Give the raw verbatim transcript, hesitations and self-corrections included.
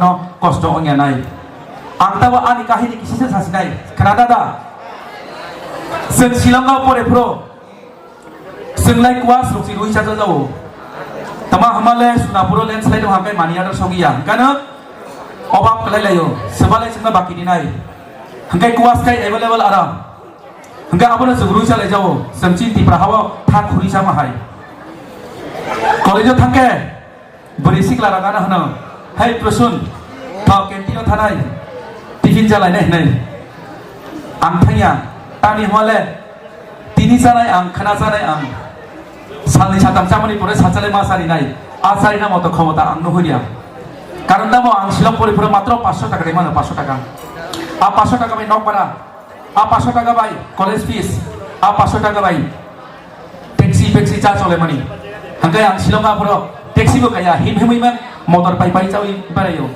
no kosto wngya nai. Ang tabo ani kahini kisisa sasinai. Khna dada? Chwng Shillong o pore phuru chwng lai kuas rukchi rui chacha jao. Tama hamale Sunapuro landslide wngkha kai mani adar sogiya. Hwnkano obab kwlai laio. Swbalai chwngno baki dinai. Hwnkhe kuas kai available ara. Hwnkhe abono chwng rui chalai jao. Chwng chini Tipra hao thak khuri sama hai. College o thangkhe bwrwi sikla rok ano hwno, "Hai Prasun, tho canteen o thanai, tiffin chalainai," hwnwi. Ang thangya, tamni hwnle tini chanai ang, khwna chanai ang. Salni satam chamani pore sachalai ma charinai. A charina moto khomota ang nuhuriya. Karon tamo ang Shillong pori pore matro paanch sho taka rimano, paanch sho taka. A paanch sho taka bai nok bhara, a paanch sho taka bai college fees, a paanch sho taka bai taxi, taxi cha chole mani. Hangkai ang Shillong aphoro taxi bo kaya, him himwi man motor pai pai chawi barayo.